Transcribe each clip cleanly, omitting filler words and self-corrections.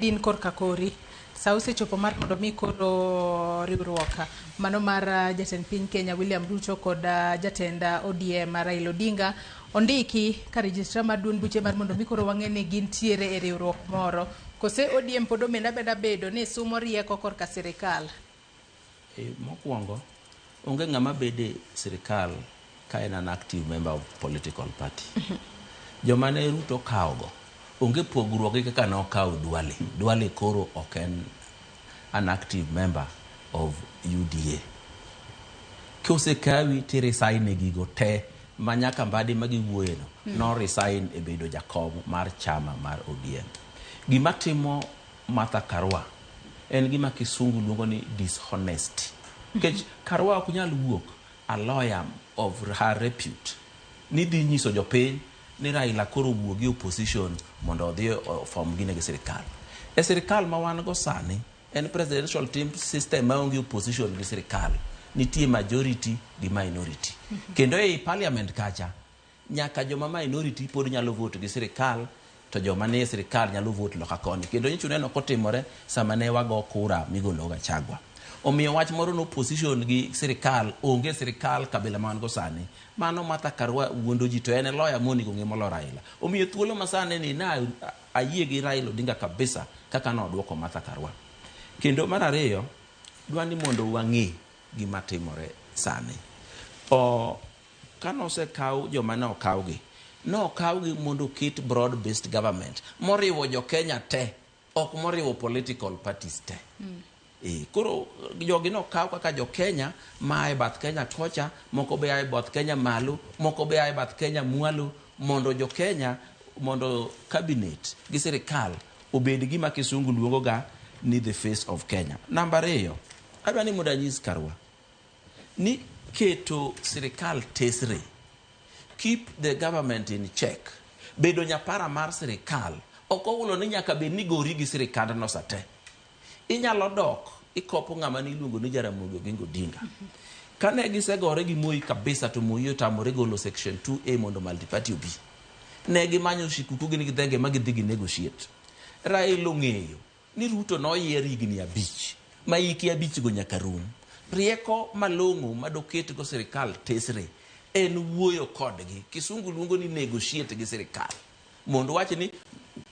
Din korka kori. Sa osechopo mar mondo mi koro riwruok mano mar jatend piny Kenya William Ruto kod jatend ODM Raila Odinga ondiki ka registrar mar duond buche mar mondo mi koro wang'e ni gintiere e riwruok moro. Kose ODM pod omenda abeda bedo ni sumo rieko korka sirikal? Mokwongo, onge ng'ama bede sirikal ka en an active member of political party. Joma ne Ruto okawogo, onge pogruok gi kaka nokawo Duale. Duale koro ok en an active member of UDA. Kosekawi to i resign e gigo te ma nyaka Mbadi ma giwuoyeno no resign e bedo jakom mar chama mar ODM. Gima timo Martha Karua en gima kisungu luongo ni dishonesty. Nikech Karua ok nyal wuok a lawyer of her repute ni dhi nyiso jopiny ni Raila koro wuogi opposition mondo odhi form gine gi sirikal. E sirikal ma wan go sani en presidential team system maonge opposition gi sirikal. Nitie majority gi minority. Kendo ei parliament kacha nyaka joma minority pod nyalo vote gi sirikal to joma nie sirikal nyalo vote loka koni. Kendo nyocha uneno kotimore sama ne wago kura migolo Gachagua. Omiyo wach moro ni opposition gi sirikal onge sirikal kabila ma wan go sani. Mano Martha Karua wuondo ji to en e lawyer monego ng'e molo Raila. Omiyo thuolo ma sani ni na ayie gi Raila Odinga kabisa kaka nodwoko Martha Karua. Kendo mar ariyo, dwa ni mondo wang'e gima timore sani. O, kanosekaw joma ne okawgi, nokawgi mondo oket broad based government moriwo jo Kenya te, ok moriwo political parties te. Koro jogi nokaw kaka jo Kenya ma e bath Kenya kocha, moko be a e bath Kenya malo, moko be a e bath Kenya mwalo, mondo jo Kenya, mondo cabinet gi sirikal obed gima kisungu luongo ga ni the face of Kenya. Namba ariyo, adwa ni mondo anyis Karua ni keto sirikal tesre, keep the government in check, bedo nyapara mar sirikal ok owulo ni nyaka bed ni gori gi sirikandno sate. Inyalo dok ikopo ng'ama niluongo ni Jaramogi Oginga Odinga. Kane gisegore gi Moi kabisa to Moi otamore golo section 2A mondo multi-party obi. Ne gimanyo shikuku gin gi dhenge ma gidhi gi negotiate. Raila ong'eyo ni Ruto noyier higni 5 ma hike 5 go nyaka rum. Rieko malong'o madoket go sirikal tesre en wuoyo kodgi. Kisungu luongo ni negotiate gi sirikal. Mondo wach ni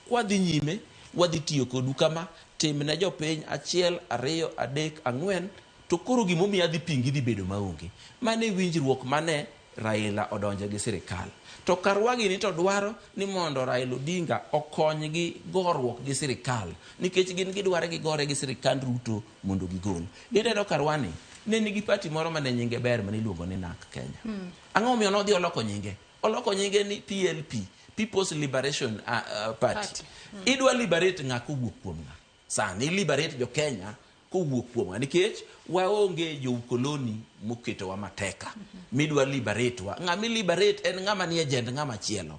kwadhi nyime wadhi tiyo kodu kama, timne jopiny 1, 2, 3, 4 to koro gimomiyo adhi pingi dhi bedo maonge. Mano e winjruok mane Raila odonje gi sirikal. To Karua gini to dwaro ni mondo Raila Odinga okonygi goruok gi sirikal nikech gin gidware gigore gi sirikand Ruto mondo gigol. Ineno Karua ni ne nigi party moro mane nyinge ber mane iluongo ni NARC Kenya. Ang'o momiyo nodhi oloko nyinge? Oloko nyinge ni PLP, People's Liberation Party. Party. Idwa liberate ng'a kowuok kuom ng'a? Sani liberate jo Kenya kowuok kuom ng'a? Nikech waonge joukoloni moketowa mateka. Midwa liberate wa. Ng'ama liberate en ng'ama nie jend ng'ama chielo.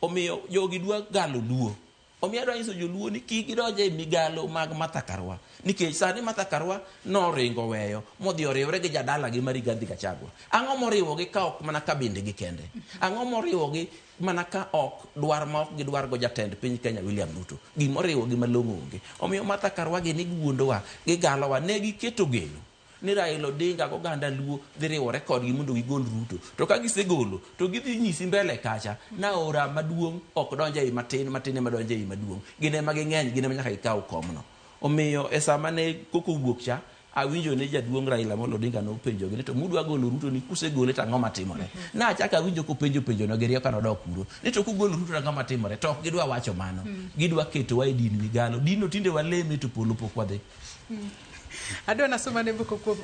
Omiyo jogi dwa galo Luo. Omiyo adwa nyiso joluo ni kik gidonj e migalo mag Martha Karua. Nikech sani Martha Karua noringo weyo modhi oriwre gi jadalagi ma Rigathi Gachagua. Ang'o moriwogi ka ok mana kabindgi kende? Ang'o moriwogi mana ka ok dwar ma ok gidwar go jatend piny Kenya William Ruto? Gimoriwogi malong'o onge. Omiyo Martha Karua gi ni giwuondowa, gigalowa, ne giketo geno ni Raila Odinga gi oganda Luo dhi riwore kodgi mondo gigol Ruto. To ka gisegolo, to gidhi nyisi mbele kacha na aora maduong' ok donj ei matin, matin ema donjo ei maduong'. Gin ema ging'eny, gin ema nyaka gikaw komno. Omiyo e sama ne koko owuok cha, awinjo ni jaduong' Raila Amolo Odinga nopenjogi ni to mudwa golo Ruto ni kusegole to ang'o matimore? Nachako awinjo kopenjo penjono gi rieko nodok kuro. Ni to kugolo Ruto to ang'o matimore? To ok gidwa wacho mano. Gidwa ketowa e din migalo. Din no tinde waleme to polo pok wadhi. Adwa nasoma ne moko kuom